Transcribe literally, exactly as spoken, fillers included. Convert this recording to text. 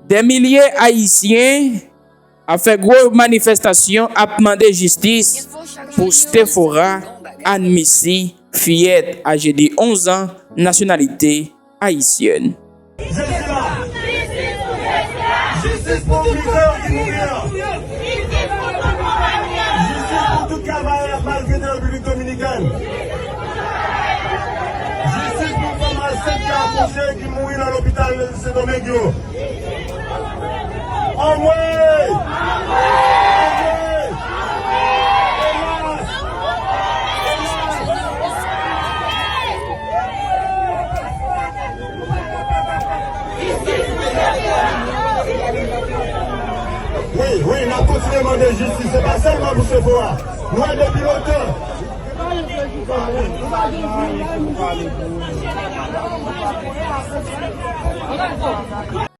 Dè milye Ayisyen ap fè gwo manifestasyon ap mande jistis pou Stephora Anne Missy, fiyèt aje de onz an, nasyonalite ayisyèn. Jistis pou Mizè ki mouri an. Jistis pou tout travayè k maltrete Repiblik Dominikèn. Jistis pou fanm ansent ki akouche, ki mouri nan lopital Sendomeng yo. Anmwe! Anmwe! Wi, wi, n ap kontinye mande jistis. Se pa sèlman pou Sephora. Nou wè depi lontan.